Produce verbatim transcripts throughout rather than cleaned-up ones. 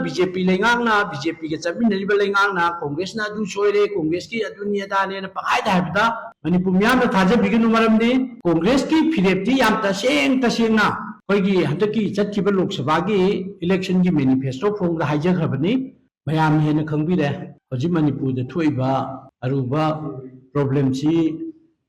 B J ꯄꯤ ꯂꯩꯉꯥꯛꯅ, B J ꯄꯤꯒ ꯆꯠꯃꯤꯟꯅꯔꯤꯕ ꯂꯩꯉꯥꯛꯅ ꯀꯣꯡꯒ꯭ꯔꯦꯁꯅ ꯑꯗꯨ ꯁꯣꯏꯔꯦ, ꯀꯣꯡꯒ꯭ꯔꯦꯁꯀꯤ ꯑꯗꯨꯅꯤ ꯑꯗꯥꯅꯦꯅ ꯄꯪꯍꯥꯏꯗ ꯍꯥꯏꯕꯗ ꯃꯅꯤꯄꯨꯔ ꯃꯤꯌꯥꯝꯅ ꯊꯥꯖꯕꯤꯒꯅꯨ꯫ ꯃꯔꯝꯗꯤ ꯀꯣꯡꯒ꯭ꯔꯦꯁꯀꯤ ꯐꯤꯔꯦꯞꯇꯤ ꯌꯥꯝ ꯇꯁꯦꯡ ꯇꯁꯦꯡꯅ ꯑꯩꯈꯣꯏꯒꯤ ꯍꯟꯗꯛꯀꯤ ꯆꯠꯈꯤꯕ ꯂꯣꯛ ꯁꯚꯥꯒꯤ ꯏꯂꯦꯛꯁꯟꯒꯤ ꯃꯦꯅꯤꯐꯦꯁꯇꯣ ꯐꯣꯡꯗ ꯍꯥꯏꯖꯈ꯭ꯔꯕꯅꯤ꯫ ꯃꯌꯥꯝꯅ ꯍꯦꯟꯅ ꯈꯪꯕꯤꯔꯦ꯫ ꯍꯧꯖꯤꯛ ꯃꯅꯤꯄꯨꯔꯗ ꯊꯣꯛꯏꯕ ꯑꯔꯨꯕ ꯄ꯭ꯔꯣꯕ꯭ꯂꯦꯝꯁꯤ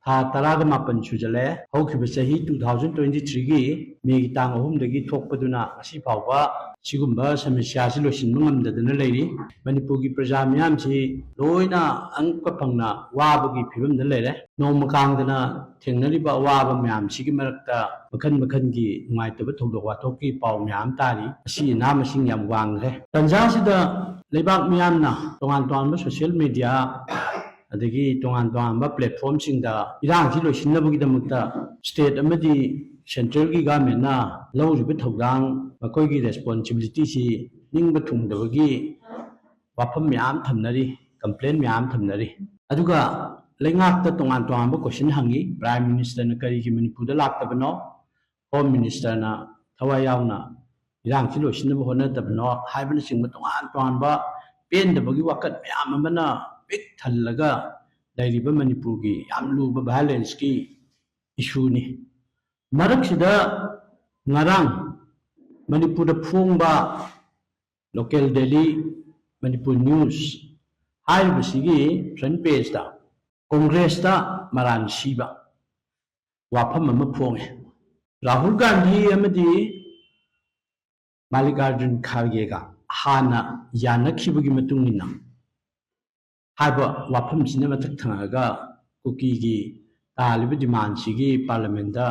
ꯊꯥ ꯇꯔꯥꯒ ꯃꯥꯄꯟ ꯁꯨꯖꯜꯂꯛꯑꯦ꯫ ꯍꯧꯈꯤꯕ ꯆꯍꯤ two thousand twenty threeꯒꯤ ꯃꯦꯒꯤ ꯇꯥꯡ ꯑꯍꯨꯝꯗꯒꯤ ꯊꯣꯛꯄꯗꯨꯅ ꯉꯁꯤ ꯐꯥꯎꯕ ꯁꯤꯒꯨꯝꯕ ꯁꯃꯁ꯭ꯌꯥꯁꯤ ꯂꯣꯏꯁꯤꯟꯕ ꯉꯝꯗꯗꯅ ꯂꯩꯔꯤ꯫ ꯃꯅꯤꯄꯨꯔꯒꯤ ꯄ꯭ꯔꯖꯥ ꯃꯤꯌꯥꯝꯁꯤ ꯂꯣꯏꯅ ꯑꯉꯛꯄ ꯐꯪꯅ ꯋꯥꯕꯒꯤ ꯐꯤꯕꯝꯗ ꯂꯩꯔꯦ꯫ ꯅꯣꯡꯃ ꯀꯥꯡꯗꯅ ꯊꯦꯡꯅꯔꯤꯕ ꯑꯋꯥꯕ ꯃꯌꯥꯝꯁꯤꯒꯤ ꯃꯔꯛꯇ ꯃꯈꯜ ꯃꯈꯜꯒꯤ ꯅꯨꯡꯉꯥꯏꯇꯕ ꯊꯧꯗꯣꯛ ꯋꯥꯊꯣꯛꯀꯤ ꯄꯥꯎ ꯃꯌꯥꯝ ꯇꯥꯔꯤ꯫ ꯑꯁꯤ ꯑꯅꯥ ꯃꯁꯤꯡ ꯌꯥꯝ ꯋꯥꯡꯈ꯭ꯔꯦ꯫ ꯇꯟꯖꯥꯁꯤꯗ ꯂꯩꯕꯥꯛ ꯃꯤꯌꯥꯝꯅ ꯇꯣꯉꯥꯟ ꯇꯣꯉꯥꯟꯕ ꯁꯣꯁꯤꯌꯦꯜ ꯃꯦꯗꯤꯌꯥ, ꯑꯗꯒꯤ ꯇꯣꯉꯥꯟ ꯇꯣꯉꯥꯟꯕ ꯄ꯭ꯂꯦꯠꯐꯣꯝꯁꯤꯡꯗ ꯏꯔꯥꯡꯁꯤ ꯂꯣꯏꯁꯤꯟꯅꯕꯒꯤꯗꯃꯛꯇ ꯁ꯭ꯇꯦꯠ ꯑꯃꯗꯤ ꯁꯦꯟꯇ꯭ꯔꯦꯜꯒꯤ ꯒꯃꯦꯟꯅ ꯂꯧꯔꯤꯕ ꯊꯧꯗꯥꯡ, ꯃꯈꯣꯏꯒꯤ ꯔꯦꯁꯄꯣꯟꯁꯤꯕꯤꯂꯤꯇꯤꯁꯤ ꯅꯤꯡꯕ ꯊꯨꯡꯗꯕꯒꯤ ꯋꯥꯐꯝ ꯃꯌꯥꯝ ꯊꯝꯅꯔꯤ, ꯀꯝꯄ꯭ꯂꯦꯟ ꯃꯌꯥꯝ ꯊꯝꯅꯔꯤ꯫ ꯑꯗꯨꯒ ꯂꯩꯉꯥꯛꯇ ꯇꯣꯉꯥꯟ ꯇꯣꯉꯥꯟꯕ ꯀꯣꯏꯁꯟ ꯍꯪꯉꯤ꯫ ꯄ꯭ꯔꯥꯏꯝ ꯃꯤꯅꯤꯁꯇꯔꯅ ꯀꯔꯤꯒꯤ ꯃꯅꯤꯄꯨꯔꯗ ꯂꯥꯛꯇꯕꯅꯣ? ꯍꯣꯝ ꯃꯤꯅꯤꯁꯇꯔꯅ ꯊꯋꯥꯏ ꯌꯥꯎꯅ ꯏꯔꯥꯡꯁꯤ ꯂꯣꯏꯁꯤꯟꯅꯕ ꯍꯣꯠꯅꯗꯕꯅꯣ? ꯍꯥꯏꯕꯅꯆꯤꯡꯕ ꯇꯣꯉꯥꯟ ꯇꯣꯉꯥꯟꯕ ꯄꯦꯟꯗꯕꯒꯤ ꯋꯥꯀꯠ ꯃꯌꯥꯝ ꯑꯃꯅ ꯄꯤꯛ ꯊꯜꯂꯒ ꯂꯩꯔꯤꯕ ꯃꯅꯤꯄꯨꯔꯒꯤ ꯌꯥꯝ ꯂꯨꯕ ꯚꯥꯏꯑꯣꯂꯦꯟꯁꯀꯤ ꯏꯁꯨꯅꯤ꯫ ꯃꯔꯛꯁꯤꯗ ꯉꯔꯥꯡ ꯃꯅꯤꯄꯨꯔꯗ ꯐꯣꯡꯕ ꯂꯣꯀꯦꯜ ꯗꯦꯂꯤ ꯃꯅꯤꯄꯨꯔ ꯅ꯭ꯌꯨꯁ ꯍꯥꯏꯔꯤꯕꯁꯤꯒꯤ ꯐ꯭ꯔꯟ ꯄꯦꯖꯇ ꯀꯣꯡꯒ꯭ꯔꯦꯁꯇ ꯃꯔꯥꯟ ꯁꯤꯕ ꯋꯥꯐꯝ ꯑꯃ ꯐꯣꯡꯉꯦ꯫ ꯔꯥꯍꯨꯜ ꯒꯥꯟꯙꯤ ꯑꯃꯗꯤ ꯃꯥꯂꯤꯀꯥꯔꯖꯨꯟ ꯈꯥꯔꯒꯦꯒ ꯍꯥꯟꯅ ꯌꯥꯅꯈꯤꯕꯒꯤ ꯃꯇꯨꯡ ꯏꯟꯅ ꯍꯥꯏꯕ ꯋꯥꯐꯝꯁꯤꯅ ꯃꯊꯛ ꯊꯪꯉꯒ ꯀꯨꯀꯤꯒꯤ ꯇꯥꯜꯂꯤꯕ ꯗꯤꯃꯥꯟꯁꯤꯒꯤ ꯄꯥꯔꯂꯤꯌꯥꯃꯦꯟꯗ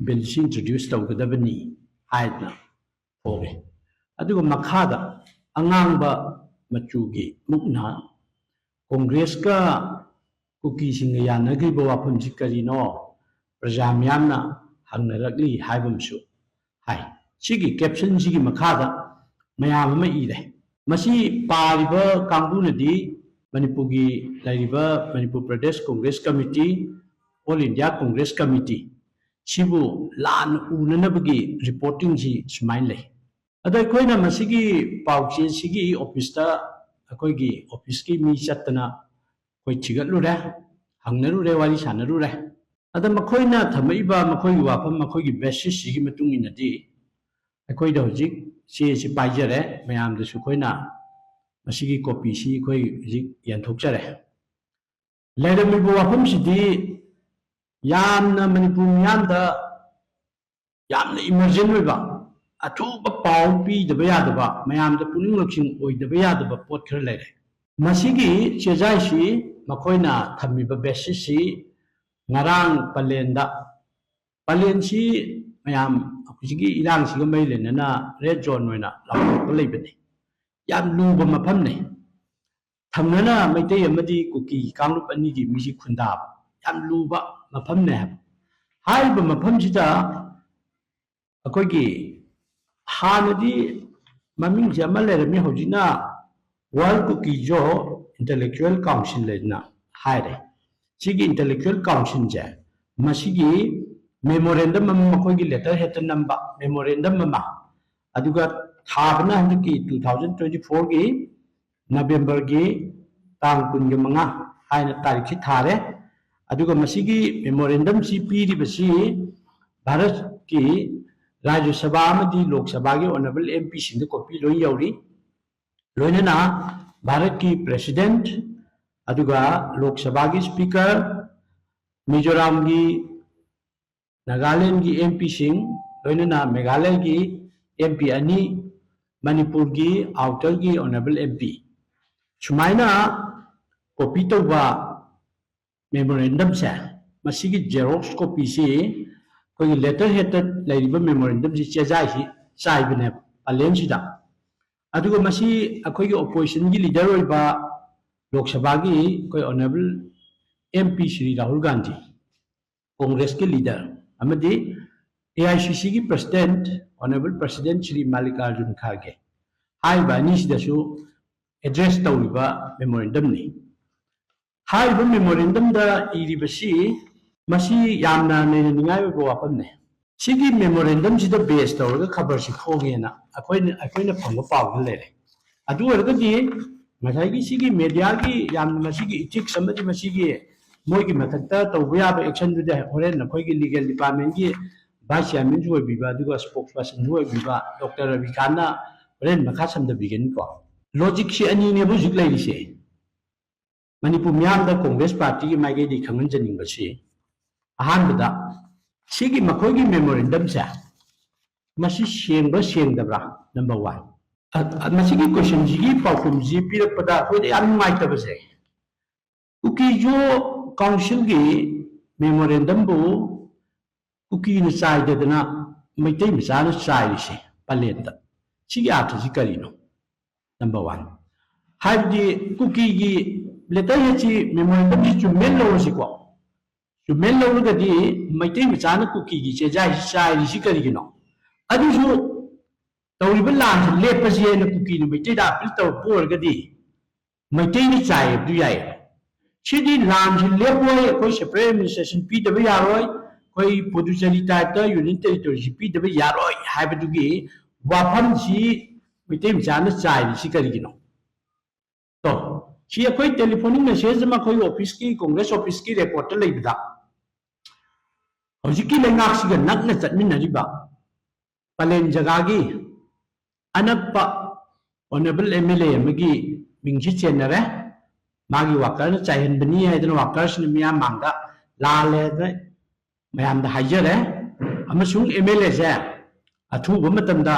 ꯕꯤꯜꯁꯤ ꯏꯟꯇ꯭ꯔꯣꯗ꯭ꯌꯨꯁ ꯇꯧꯒꯗꯕꯅꯤ ꯍꯥꯏꯗꯅ ꯐꯣꯡꯉꯦ꯫ ꯑꯗꯨꯒ ꯃꯈꯥꯗ ꯑꯉꯥꯡꯕ ꯃꯆꯨꯒꯤ ꯃꯨꯛꯅ ꯀꯣꯡꯒ꯭ꯔꯦꯁꯀ ꯀꯨꯀꯤꯁꯤꯡꯒ ꯌꯥꯅꯈ꯭ꯔꯤꯕ ꯋꯥꯐꯝꯁꯤ ꯀꯔꯤꯅꯣ? ꯄ꯭ꯔꯖꯥ ꯃꯤꯌꯥꯝꯅ ꯍꯪꯅꯔꯛꯂꯤ ꯍꯥꯏꯕ ꯑꯃꯁꯨ ꯍꯥꯏ꯫ ꯁꯤꯒꯤ ꯀꯦꯞꯁꯟꯁꯤꯒꯤ ꯃꯈꯥꯗ ꯃꯌꯥꯝ ꯑꯃ ꯏꯔꯦ꯫ ꯃꯁꯤ ꯄꯥꯔꯤꯕ ꯀꯥꯡꯕꯨꯅꯗꯤ ꯃꯅꯤꯄꯨꯔꯒꯤ ꯂꯩꯔꯤꯕ Manipur Pradesh Congress committee, all India Congress committee ꯁꯤꯕꯨ ꯂꯥꯟꯅ ꯎꯅꯅꯕꯒꯤ ꯔꯤꯄꯣꯔꯇꯤꯡꯁꯤ ꯁꯨꯃꯥꯏꯅ ꯂꯩ꯫ ꯑꯗꯣ ꯑꯩꯈꯣꯏꯅ ꯃꯁꯤꯒꯤ ꯄꯥꯎꯆꯦꯁꯤꯒꯤ ꯑꯣꯐꯤꯁꯇ, ꯑꯩꯈꯣꯏꯒꯤ ꯑꯣꯐꯤꯁꯀꯤ ꯃꯤ ꯆꯠꯇꯅ ꯑꯩꯈꯣꯏ ꯊꯤꯒꯠꯂꯨꯔꯦ, ꯍꯪꯅꯔꯨꯔꯦ, ꯋꯥꯔꯤ ꯁꯥꯟꯅꯔꯨꯔꯦ꯫ ꯑꯗ ꯃꯈꯣꯏꯅ ꯊꯝꯃꯛꯏꯕ ꯃꯈꯣꯏꯒꯤ ꯋꯥꯐꯝ, ꯃꯈꯣꯏꯒꯤ ꯕꯦꯁꯤꯁꯁꯤꯒꯤ ꯃꯇꯨꯡ ꯏꯟꯅꯗꯤ ꯑꯩꯈꯣꯏꯗ ꯍꯧꯖꯤꯛ ꯆꯦꯁꯤ ꯄꯥꯏꯖꯔꯦ, ꯃꯌꯥꯝꯗꯁꯨ ꯑꯩꯈꯣꯏꯅ ꯃꯁꯤꯒꯤ ꯀꯣꯄꯤꯁꯤ ꯑꯩꯈꯣꯏ ꯍꯧꯖꯤꯛ ꯌꯦꯟꯊꯣꯛꯆꯔꯦ꯫ ꯂꯩꯔꯝꯃꯤꯕ ꯋꯥꯐꯝꯁꯤꯗꯤ ꯌꯥꯝꯅ ꯃꯅꯤꯄꯨꯔ ꯃꯤꯌꯥꯝꯗ ꯌꯥꯝꯅ ꯏꯃꯔꯖꯦꯟ ꯑꯣꯏꯕ, ꯑꯊꯨꯕ ꯄꯥꯎ ꯄꯤꯗꯕ ꯌꯥꯗꯕ, ꯃꯌꯥꯝꯗ ꯄꯨꯛꯅꯤꯡ ꯂꯧꯁꯤꯡ ꯑꯣꯏꯗꯕ ꯌꯥꯗꯕ ꯄꯣꯠ ꯈꯔ ꯂꯩꯔꯦ꯫ ꯃꯁꯤꯒꯤ ꯆꯦꯖꯥꯏꯁꯤ ꯃꯈꯣꯏꯅ ꯊꯝꯃꯤꯕ ꯕꯦꯁꯤꯁꯁꯤ ꯉꯔꯥꯡ ꯄꯂꯦꯟꯗ, ꯄꯂꯦꯟꯁꯤ ꯃꯌꯥꯝ ꯍꯧꯖꯤꯛꯀꯤ ꯏꯔꯥꯡꯁꯤꯒ ꯃꯔꯤ ꯂꯩꯅꯅ ꯔꯦꯗ ꯖꯣꯟ ꯑꯣꯏꯅ ꯂꯥꯎꯊꯣꯛꯄ ꯂꯩꯕꯅꯤ꯫ ꯌꯥꯝ ꯂꯨꯕ ꯃꯐꯝꯅꯤ꯫ ꯊꯪꯅꯅ ꯃꯩꯇꯩ ꯑꯃꯗꯤ ꯀꯨꯀꯤ ꯀꯥꯡꯂꯨꯞ ꯑꯅꯤꯒꯤ ꯃꯤꯁꯤ ꯈꯨꯟꯗꯥꯕ ꯌꯥꯝ ꯂꯨꯕ ꯃꯐꯝꯅꯦ ꯍꯥꯏꯕ꯫ ꯍꯥꯏꯔꯤꯕ ꯃꯐꯝꯁꯤꯗ ꯑꯩꯈꯣꯏꯒꯤ ꯍꯥꯟꯅꯗꯤ ꯃꯃꯤꯡꯁꯦ ꯑꯃ ꯂꯩꯔꯝꯃꯤ, ꯍꯧꯖꯤꯛꯅ ꯋꯥꯔꯜ ꯀꯨꯀꯤꯖꯣ ꯏꯟꯇꯦꯂꯦꯛꯆꯨꯋꯦꯜ ꯀꯥꯎꯟꯁꯤꯜ ꯍꯥꯏꯅ ꯍꯥꯏꯔꯦ꯫ ꯁꯤꯒꯤ ꯏꯟꯇꯦꯂꯦꯛꯆꯨꯋꯦꯜ ꯀꯥꯎꯟꯁꯤꯜꯁꯦ ꯃꯁꯤꯒꯤ ꯃꯦꯃꯣꯔꯦꯟꯗꯝ ꯑꯃ, ꯃꯈꯣꯏꯒꯤ ꯂꯦꯇꯔ ꯍꯦꯠꯇ ꯅꯝꯕ ꯃꯦꯃꯣꯔꯦꯟꯗꯝ ꯑꯃ, ꯑꯗꯨꯒ ꯊꯥꯕꯅ ꯍꯟꯗꯛꯀꯤ ꯇꯨ ꯊꯥꯎꯖꯟ ꯇ꯭ꯋꯦꯟꯇꯤ ꯐꯣꯔꯒꯤ ꯅꯕꯦꯝꯕꯔꯒꯤ ꯇꯥꯡ ꯀꯨꯟꯒ ꯃꯉꯥ ꯍꯥꯏꯅ ꯇꯥꯔꯤꯛꯁꯤ ꯊꯥꯔꯦ꯫ ꯑꯗꯨꯒ ꯃꯁꯤꯒꯤ ꯃꯦꯃꯣꯔꯦꯟꯗꯝꯁꯤ ꯄꯤꯔꯤꯕꯁꯤ ꯚꯥꯔꯠꯀꯤ ꯔꯥꯖ꯭ꯌ ꯁꯚꯥ ꯑꯃꯗꯤ ꯂꯣꯛ ꯁꯚꯥꯒꯤ ꯑꯣꯅꯔꯦꯕꯜ ꯑꯦꯝ ꯄꯤꯁꯤꯡꯗ ꯀꯣꯄꯤ ꯂꯣꯏ ꯌꯧꯔꯤ, ꯂꯣꯏꯅꯅ ꯚꯥꯔꯠꯀꯤ ꯄ꯭ꯔꯦꯁꯤꯗꯦꯟꯠ, ꯑꯗꯨꯒ ꯂꯣꯛ ꯁꯚꯥꯒꯤ ꯁ꯭ꯄꯤꯀꯔ, ꯃꯤꯖꯣꯔꯥꯝꯒꯤ, ꯅꯥꯒꯥꯂꯦꯟꯒꯤ ꯑꯦꯝ ꯄꯤꯁꯤꯡ, ꯂꯣꯏꯅꯅ ꯃꯦꯘꯥꯂꯌꯒꯤ ꯑꯦꯝ ꯄꯤ ꯑꯅꯤ, ꯃꯅꯤꯄꯨꯔꯒꯤ ꯑꯥꯎꯇꯔꯒꯤ ꯑꯣꯅꯔꯦꯕꯜ ꯑꯦꯝ ꯄꯤ, ꯁꯨꯃꯥꯏꯅ ꯀꯣꯄꯤ ꯇꯧꯕ ꯃꯦꯃꯣꯔꯦꯟꯗꯝꯁꯦ, ꯃꯁꯤꯒꯤ ꯖꯦꯔꯣꯛꯁ ꯀꯣꯄꯤꯁꯤ ꯑꯩꯈꯣꯏꯒꯤ ꯂꯦꯇꯔ ꯍꯦꯠꯇ ꯂꯩꯔꯤꯕ ꯃꯦꯃꯣꯔꯦꯟꯗꯝꯁꯤ ꯆꯦꯖꯥꯏꯁꯤ ꯆꯥꯏꯕꯅꯦꯕ ꯄꯂꯦꯟꯁꯤꯗ꯫ ꯑꯗꯨꯒ ꯃꯁꯤ ꯑꯩꯈꯣꯏꯒꯤ ꯑꯣꯄꯣꯖꯤꯁꯟꯒꯤ ꯂꯤꯗꯔ ꯑꯣꯏꯕ ꯂꯣꯛ ꯁꯚꯥꯒꯤ ꯑꯩꯈꯣꯏ honourable M P Shri Rahul Gandhi, ꯀꯣꯡꯒ꯭ꯔꯦꯁꯀꯤ ꯂꯤꯗꯔ, ꯑꯃꯗꯤ ꯑꯦ ꯑꯥꯏ ꯁꯤ ꯁꯤꯒꯤ president, honourable president Shri Mallikarjun Kharge, ꯍꯥꯏꯔꯤꯕ ꯑꯅꯤꯁꯤꯗꯁꯨ ꯑꯦꯗ꯭ꯔꯦꯁ ꯇꯧꯔꯤꯕ ꯃꯦꯃꯣꯔꯦꯟꯗꯝꯅꯤ꯫ ꯍꯥꯏꯔꯤꯕ ꯃꯦꯃꯣꯔꯦꯟꯗꯝꯗ ꯏꯔꯤꯕꯁꯤ ꯃꯁꯤ ꯌꯥꯝꯅ ꯅꯩꯅꯅꯤꯡꯉꯥꯏ ꯑꯣꯏꯕ ꯋꯥꯐꯝꯅꯤ꯫ ꯁꯤꯒꯤ ꯃꯦꯃꯣꯔꯦꯟꯗꯝꯁꯤꯗ ꯕꯦꯁ ꯇꯧꯔꯒ ꯈꯕꯔꯁꯤ ꯐꯣꯡꯉꯦꯅ ꯑꯩꯈꯣꯏꯅ ꯑꯩꯈꯣꯏꯅ ꯐꯪꯕ ꯄꯥꯎꯗ ꯂꯩꯔꯦ꯫ ꯑꯗꯨ ꯑꯣꯏꯔꯒꯗꯤ ꯉꯁꯥꯏꯒꯤ ꯁꯤꯒꯤ ꯃꯦꯗꯤꯌꯥꯒꯤ ꯌꯥꯝꯅ ꯃꯁꯤꯒꯤ ꯏꯊꯤꯛꯁ ꯑꯃꯗꯤ ꯃꯁꯤꯒꯤ ꯃꯣꯏꯒꯤ ꯃꯊꯛꯇ ꯇꯧꯕ ꯌꯥꯕ ꯑꯦꯛꯁꯟꯗꯨꯗꯤ ꯍꯣꯔꯦꯟ ꯑꯩꯈꯣꯏꯒꯤ ꯂꯤꯒꯦꯜ ꯗꯤꯄꯥꯔꯠꯃꯦꯟꯒꯤ ꯚꯥꯏꯁ ꯆꯤꯌꯥꯔꯃꯦꯟꯁꯨ ꯑꯣꯏꯕꯤꯕ ꯑꯗꯨꯒ ꯁ꯭ꯄꯣꯛꯁ ꯄꯔꯁꯟꯁꯨ ꯑꯣꯏꯕꯤꯕ ꯗꯣꯛꯇꯔ ꯔꯕꯤꯀꯥꯟꯅ ꯍꯣꯔꯦꯟ ꯃꯈꯥ ꯁꯝꯊꯕꯤꯒꯅꯤꯀꯣ꯫ ꯂꯣꯖꯤꯛꯁꯤ ꯑꯅꯤꯅꯦꯕ ꯍꯧꯖꯤꯛ ꯂꯩꯔꯤꯁꯦ꯫ ꯃꯅꯤꯄꯨꯔ ꯃꯤꯌꯥꯝꯗ ꯀꯣꯡꯒ꯭ꯔꯦꯁ ꯄꯥꯔꯇꯤꯒꯤ ꯃꯥꯏꯀꯩꯗꯒꯤ ꯈꯪꯍꯟꯖꯅꯤꯡꯕꯁꯤ, ꯑꯍꯥꯟꯕꯗ ꯁꯤꯒꯤ ꯃꯈꯣꯏꯒꯤ ꯃꯦꯃꯣꯔꯦꯟꯗꯝꯁꯦ ꯃꯁꯤ ꯁꯦꯡꯕ꯭ꯔꯥ ꯁꯦꯡꯗꯕ꯭ꯔꯥ? Number one. ꯃꯁꯤꯒꯤ ꯀꯣꯏꯁꯟꯁꯤꯒꯤ ꯄꯥꯎꯈꯨꯝꯁꯤ ꯄꯤꯔꯛꯄꯗ ꯑꯩꯈꯣꯏꯗ ꯌꯥꯝ ꯅꯨꯡꯉꯥꯏꯇꯕꯁꯦ, ꯀꯨꯀꯤꯖꯣ ꯀꯥꯎꯟꯁꯤꯜꯒꯤ ꯃꯦꯃꯣꯔꯦꯟꯗꯝꯕꯨ ꯀꯨꯀꯤꯅ ꯆꯥꯏꯗꯗꯅ ꯃꯩꯇꯩ ꯃꯆꯥꯅ ꯆꯥꯏꯔꯤꯁꯦ ꯄꯂꯦꯟꯗ, ꯁꯤꯒꯤ ꯑꯥꯔꯊꯁꯤ ꯀꯔꯤꯅꯣ? Number one. ꯍꯥꯏꯕꯗꯤ ꯀꯨꯀꯤꯒꯤ ꯂꯦꯇꯔ ꯍꯦꯠꯁꯤ, ꯃꯦꯃꯣꯔꯦꯟꯗꯝꯁꯤ ꯆꯨꯝꯃꯦꯅ ꯂꯧꯔꯁꯤꯀꯣ꯫ ꯆꯨꯝꯃꯦꯅ ꯂꯧꯔꯒꯗꯤ ꯃꯩꯇꯩ ꯃꯆꯥꯅ ꯀꯨꯀꯤꯒꯤ ꯆꯦꯖꯥꯏꯁꯤ ꯆꯥꯏꯔꯤꯁꯤ ꯀꯔꯤꯒꯤꯅꯣ? ꯑꯗꯨꯁꯨ ꯇꯧꯔꯤꯕ ꯂꯥꯟꯁꯤ ꯂꯦꯞꯄꯁꯤ ꯍꯥꯏꯅ ꯀꯨꯀꯤꯅ ꯃꯩꯇꯩꯗ ꯑꯄꯤꯜ ꯇꯧꯔꯛꯄ ꯑꯣꯏꯔꯒꯗꯤ ꯃꯩꯇꯩꯅ ꯆꯥꯏ ꯍꯥꯏꯕꯗꯨ ꯌꯥꯏ꯫ ꯁꯤꯗꯤ ꯂꯥꯟꯁꯤ ꯂꯦꯞꯄꯣꯏ, ꯑꯩꯈꯣꯏ ꯁꯦꯄꯔꯦꯠ ꯑꯦꯗꯃꯤꯅꯤꯁꯇ꯭ꯔꯦꯁꯟ ꯄꯤꯗꯕ ꯌꯥꯔꯣꯏ, ꯑꯩꯈꯣꯏ ꯄꯨꯗꯨꯆꯦꯔꯤ ꯇꯥꯏꯞꯇ ꯌꯨꯅꯤꯌꯟ ꯇꯦꯔꯤꯇꯣꯔꯤꯁꯤ ꯄꯤꯗꯕ ꯌꯥꯔꯣꯏ ꯍꯥꯏꯕꯗꯨꯒꯤ ꯋꯥꯐꯝꯁꯤ ꯃꯩꯇꯩ ꯃꯆꯥꯅ ꯆꯥꯏꯔꯤꯁꯤ ꯀꯔꯤꯒꯤꯅꯣ? ꯇꯣ, ꯁꯤ ꯑꯩꯈꯣꯏ ꯇꯦꯂꯤꯐꯣꯅꯤꯛ ꯃꯦꯁꯦꯖ ꯑꯃ ꯑꯩꯈꯣꯏ ꯑꯣꯐꯤꯁꯀꯤ, ꯀꯣꯡꯒ꯭ꯔꯦꯁ ꯑꯣꯐꯤꯁꯀꯤ ꯔꯦꯀꯣꯔꯠꯇ ꯂꯩꯕꯗ, ꯍꯧꯖꯤꯛꯀꯤ ꯂꯩꯉꯥꯛꯁꯤꯒ ꯅꯛꯅ ꯆꯠꯃꯤꯟꯅꯔꯤꯕ ꯄꯂꯦꯟ ꯖꯒꯥꯒꯤ ꯑꯅꯛꯄ ꯑꯣꯅꯔꯦꯕꯜ ꯑꯦꯝ ꯑꯦꯜ ꯑꯦ ꯑꯃꯒꯤ ꯃꯤꯡꯁꯤ ꯆꯦꯟꯅꯔꯦ꯫ ꯃꯥꯒꯤ ꯋꯥꯀꯔꯅ ꯆꯥꯏꯍꯟꯕꯅꯤ ꯍꯥꯏꯗꯅ ꯋꯥꯀꯔꯁꯤꯅ ꯃꯤꯌꯥꯝ ꯃꯥꯡꯗ ꯂꯥꯜꯂꯦ ꯍꯥꯏꯗꯅ ꯃꯌꯥꯝꯗ ꯍꯥꯏꯖꯔꯦ꯫ ꯑꯃꯁꯨꯡ ꯑꯦꯝ ꯑꯦꯜ ꯑꯦꯁꯦ ꯑꯊꯨꯕ ꯃꯇꯝꯗ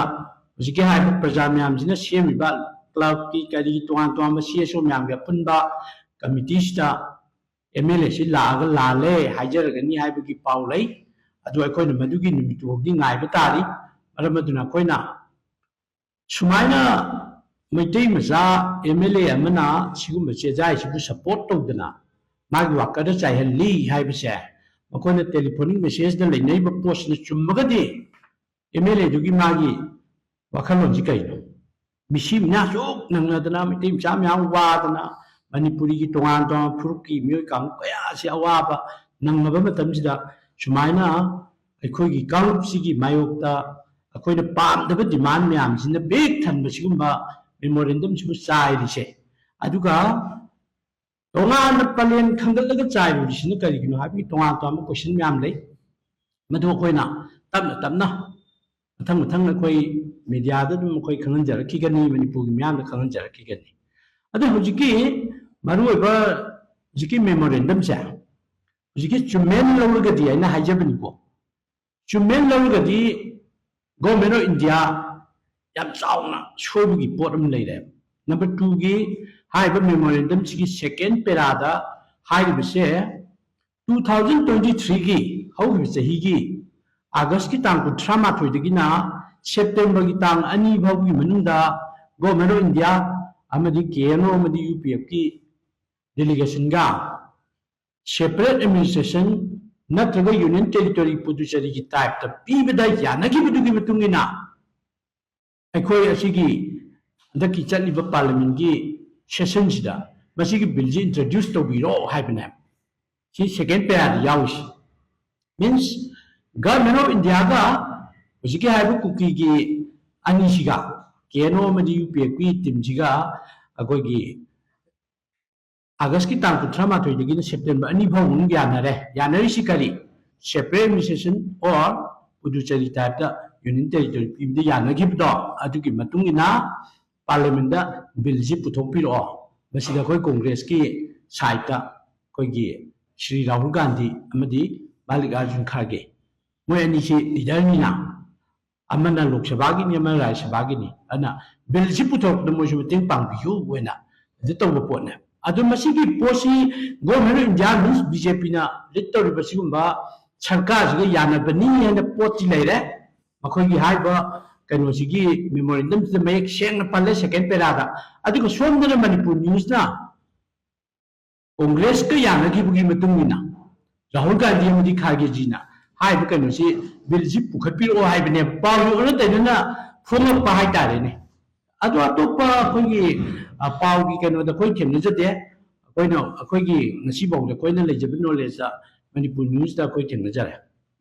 ꯍꯧꯖꯤꯛꯀꯤ ꯍꯥꯏꯔꯤꯕ ꯄ꯭ꯔꯖꯥ ꯃꯌꯥꯝꯁꯤꯅ ꯁꯦꯝꯃꯤꯕ ꯀ꯭ꯂꯕꯀꯤ ꯀꯔꯤ ꯇꯣꯉꯥꯟ ꯇꯣꯉꯥꯟꯕ ꯁꯤ ꯑꯦꯁ ꯑꯣ ꯃꯌꯥꯝꯒꯤ ꯑꯄꯨꯟꯕ ꯀꯃꯤꯇꯤꯁꯤꯗ ꯑꯦꯝ ꯑꯦꯜ ꯑꯦꯁꯤ ꯂꯥꯛꯑꯒ ꯂꯥꯜꯂꯦ ꯍꯥꯏꯖꯔꯒꯅꯤ ꯍꯥꯏꯕꯒꯤ ꯄꯥꯎ ꯂꯩ꯫ ꯑꯗꯨ ꯑꯩꯈꯣꯏꯅ ꯃꯗꯨꯒꯤ ꯅꯨꯃꯤꯠꯇꯨ ꯐꯥꯎꯗꯤ ꯉꯥꯏꯕ ꯇꯥꯔꯤ꯫ ꯃꯔꯝ ꯑꯗꯨꯅ ꯑꯩꯈꯣꯏꯅ ꯁꯨꯃꯥꯏꯅ ꯃꯩꯇꯩ ꯃꯆꯥ ꯑꯦꯝ ꯑꯦꯜ ꯑꯦ ꯑꯃꯅ ꯁꯤꯒꯨꯝꯕ ꯆꯦꯖꯥꯏꯁꯤꯕꯨ ꯁꯄꯣꯔꯠ ꯇꯧꯗꯅ ꯃꯥꯒꯤ ꯋꯥꯀꯔꯗ ꯆꯥꯏꯍꯜꯂꯤ ꯍꯥꯏꯕꯁꯦ, ꯃꯈꯣꯏꯅ ꯇꯦꯂꯤꯐꯣꯅꯤꯛ ꯃꯦꯁꯦꯖꯇ ꯂꯩꯅꯔꯤꯕ ꯄꯣꯠꯁꯤꯅ ꯆꯨꯝꯃꯒꯗꯤ ꯑꯦꯝ ꯑꯦꯜ ꯑꯦꯗꯨꯒꯤ ꯃꯥꯒꯤ ꯋꯥꯈꯜꯂꯣꯟꯁꯤ ꯀꯩꯅꯣ? ꯃꯤꯁꯤ ꯃꯤꯅꯥ ꯑꯁꯨꯛ ꯅꯪꯅꯗꯅ, ꯃꯩꯇꯩ ꯃꯆꯥ ꯃꯌꯥꯝ ꯋꯥꯗꯅ, ꯃꯅꯤꯄꯨꯔꯤꯒꯤ ꯇꯣꯉꯥꯟ ꯇꯣꯉꯥꯟꯕ ꯐꯨꯔꯨꯞꯀꯤ ꯃꯤꯑꯣꯏ ꯀꯥꯡꯂꯨꯞ ꯀꯌꯥ ꯑꯁꯤ ꯑꯋꯥꯕ ꯅꯪꯂꯕ ꯃꯇꯝꯁꯤꯗ, ꯁꯨꯃꯥꯏꯅ ꯑꯩꯈꯣꯏꯒꯤ ꯀꯥꯡꯂꯨꯞꯁꯤꯒꯤ ꯃꯥꯌꯣꯛꯇ ꯑꯩꯈꯣꯏꯅ ꯄꯥꯝꯗꯕ demand ꯃꯌꯥꯝꯁꯤꯅ ꯄꯤꯛ ꯊꯟꯕ ꯁꯤꯒꯨꯝꯕ memorandum ꯁꯤꯕꯨ ꯆꯥꯏꯔꯤꯁꯦ꯫ ꯑꯗꯨꯒ ꯇꯣꯉꯥꯟꯅ ꯄꯂꯦꯟ ꯈꯟꯒꯠꯂꯒ ꯆꯥꯏꯔꯤꯕꯁꯤꯅ ꯀꯔꯤꯒꯤꯅꯣ ꯍꯥꯏꯕꯒꯤ ꯇꯣꯉꯥꯟ ꯇꯣꯉꯥꯟꯕ question ꯃꯌꯥꯝ ꯂꯩ꯫ ꯃꯗꯨ ꯑꯩꯈꯣꯏꯅ ꯇꯞꯅ ꯇꯞꯅ ꯃꯊꯪ ꯃꯊꯪ ꯑꯩꯈꯣꯏ media ꯗ ꯑꯗꯨꯝ ꯑꯩꯈꯣꯏ ꯈꯪꯍꯟꯖꯔꯛꯈꯤꯒꯅꯤ, ꯃꯅꯤꯄꯨꯔꯒꯤ ꯃꯤꯌꯥꯝꯗ ꯈꯪꯍꯟꯖꯔꯛꯈꯤꯒꯅꯤ꯫ ꯑꯗꯣ ꯍꯧꯖꯤꯛꯀꯤ ꯃꯔꯨꯑꯣꯏꯕ ꯍꯧꯖꯤꯛꯀꯤ memorandum ꯁꯦ ꯍꯧꯖꯤꯛꯀꯤ ꯆꯨꯝꯃꯦꯅ ꯂꯧꯔꯒꯗꯤ ꯑꯩꯅ ꯍꯥꯏꯖꯕꯅꯤꯀꯣ, ꯆꯨꯝꯃꯦꯅ ꯂꯧꯔꯒꯗꯤ Government of India ꯌꯥꯝ ꯆꯥꯎꯅ ꯁꯣꯏꯕꯒꯤ ꯄꯣꯠ ꯑꯃ ꯂꯩꯔꯦ꯫ Number two ꯒꯤ ꯍꯥꯏꯔꯤꯕ memorandum ꯁꯤꯒꯤ second para ꯗ ꯍꯥꯏꯔꯤꯕꯁꯦ two thousand twenty three ꯒꯤ ꯍꯧꯈꯤꯕ ꯆꯍꯤꯒꯤ August ꯀꯤ ꯇꯥꯡ ꯀꯨꯟꯊ꯭ꯔꯥ ꯃꯥꯊꯣꯏꯗꯒꯤꯅ September ꯒꯤ ꯇꯥꯡ ꯑꯅꯤ ꯐꯥꯎꯕꯒꯤ ꯃꯅꯨꯡꯗ Government of India ꯑꯃꯗꯤ K N O ꯑꯃꯗꯤ U P F ꯀꯤ delegation ꯒ separate administration ꯅꯠꯇ꯭ꯔꯒ Union Territory ꯄꯨꯗꯨꯆꯦꯔꯤꯒꯤ type ꯇ ꯄꯤꯕꯗ ꯌꯥꯅꯈꯤꯕꯗꯨꯒꯤ ꯃꯇꯨꯡ ꯏꯟꯅ ꯑꯩꯈꯣꯏ ꯑꯁꯤꯒꯤ ꯍꯟꯗꯛꯀꯤ ꯆꯠꯂꯤꯕ Parliament ꯀꯤ session ꯁꯤꯗ ꯃꯁꯤꯒꯤ bill ꯁꯤ introduce ꯇꯧꯕꯤꯔꯣ ꯍꯥꯏꯕꯅꯦ꯫ ꯁꯤ second para the ꯌꯥꯎꯔꯤꯁꯤ꯫ Means, Government of India ꯒ ꯍꯧꯖꯤꯛꯀꯤ ꯍꯥꯏꯔꯤꯕ ꯀꯨꯀꯤꯒꯤ ꯑꯅꯤꯁꯤꯒ, K N O ꯑꯃꯗꯤ U P F ꯀꯤ team ꯁꯤꯒ ꯑꯩꯈꯣꯏꯒꯤ August ꯀꯤ ꯇꯥꯡ ꯀꯨꯟꯊ꯭ꯔꯥ ꯃꯥꯊꯣꯏꯗꯒꯤꯅ September ꯑꯅꯤ ꯐꯥꯎ ꯃꯅꯨꯡ ꯌꯥꯅꯔꯦ꯫ ꯌꯥꯅꯔꯤꯁꯤ ꯀꯔꯤ? Separate administration or Puducherry type ꯇ Union Territory ꯄꯤꯕꯗ ꯌꯥꯅꯈꯤꯕꯗꯣ, ꯑꯗꯨꯒꯤ ꯃꯇꯨꯡ ꯏꯟꯅ Parliament ꯇ bill ꯁꯤ ꯄꯨꯊꯣꯛꯄꯤꯔꯛꯑꯣ꯫ ꯃꯁꯤꯗ ꯑꯩꯈꯣꯏ Congress ꯀꯤ side ꯇ ꯑꯩꯈꯣꯏꯒꯤ ꯁ꯭ꯔꯤ ꯔꯥꯍꯨꯜ ꯒꯥꯟꯙꯤ ꯑꯃꯗꯤ ꯃꯜꯂꯤꯀꯥꯔꯖꯨꯟ ꯈꯥꯔꯒꯦ, ꯃꯣꯏ ꯑꯅꯤꯁꯤ leader ꯅꯤꯅ, ꯑꯃꯅ ꯂꯣꯛ ꯁꯚꯥꯒꯤꯅꯤ, ꯑꯃꯅ ꯔꯥꯖ꯭ꯌ ꯁꯚꯥꯒꯤꯅꯤ꯫ ꯑꯗꯨꯅ bill ꯁꯤ ꯄꯨꯊꯣꯔꯛꯄꯗ ꯃꯣꯏꯁꯨ ꯃꯇꯦꯡ ꯄꯥꯡꯕꯤꯌꯨ ꯑꯣꯏꯅ ꯑꯗꯨ ꯇꯧꯕ ꯄꯣꯠꯅꯦ꯫ ꯑꯗꯨ ꯃꯁꯤꯒꯤ ꯄꯣꯠꯁꯤ Government of India means B J P ꯅ lead ꯇꯧꯔꯤꯕ ꯁꯤꯒꯨꯝꯕ ꯁꯔꯀꯥꯔꯁꯤꯒ ꯌꯥꯅꯕꯅꯤ ꯍꯥꯏꯅ ꯄꯣꯠꯇꯤ ꯂꯩꯔꯦ꯫ ꯃꯈꯣꯏꯒꯤ ꯍꯥꯏꯔꯤꯕ ꯀꯩꯅꯣꯁꯤꯒꯤ memorandum ꯁꯤꯗ ꯃꯌꯦꯛ ꯁꯦꯡꯅ ꯄꯜꯂꯦ second para ꯗ꯫ ꯑꯗꯨꯒ ꯁꯣꯝꯗꯅ ꯃꯅꯤꯄꯨꯔ news ꯅ Congress ꯀ ꯌꯥꯅꯈꯤꯕꯒꯤ ꯃꯇꯨꯡ ꯏꯟꯅ ꯔꯥꯍꯨꯜ ꯒꯥꯟꯙꯤ ꯑꯃꯗꯤ ꯈꯥꯔꯒꯦ ꯖꯤꯅ ꯍꯥꯏꯔꯤꯕ ꯀꯩꯅꯣꯁꯤ, bill ꯁꯤ ꯄꯨꯈꯠꯄꯤꯔꯛꯑꯣ ꯍꯥꯏꯕꯅꯦ꯫ ꯄꯥꯎꯒꯤ ꯑꯣꯟꯅ ꯇꯩꯅꯅ ꯐꯣꯡꯂꯛꯄ ꯍꯥꯏꯇꯥꯔꯦꯅꯦ꯫ ꯑꯗꯣ ꯑꯇꯣꯞꯄ ꯑꯩꯈꯣꯏꯒꯤ, ꯑ, ꯄꯥꯎꯒꯤ ꯀꯩꯅꯣꯗ ꯑꯩꯈꯣꯏ ꯊꯦꯡꯅꯖꯗꯦ꯫ ꯑꯩꯈꯣꯏꯅ, ꯑꯩꯈꯣꯏꯒꯤ ꯉꯁꯤ ꯐꯥꯎꯗ ꯑꯩꯈꯣꯏꯅ ꯂꯩꯖꯕ knowledge ꯇ ꯃꯅꯤꯄꯨꯔ news ꯇ ꯑꯩꯈꯣꯏ ꯊꯦꯡꯅꯖꯔꯦ꯫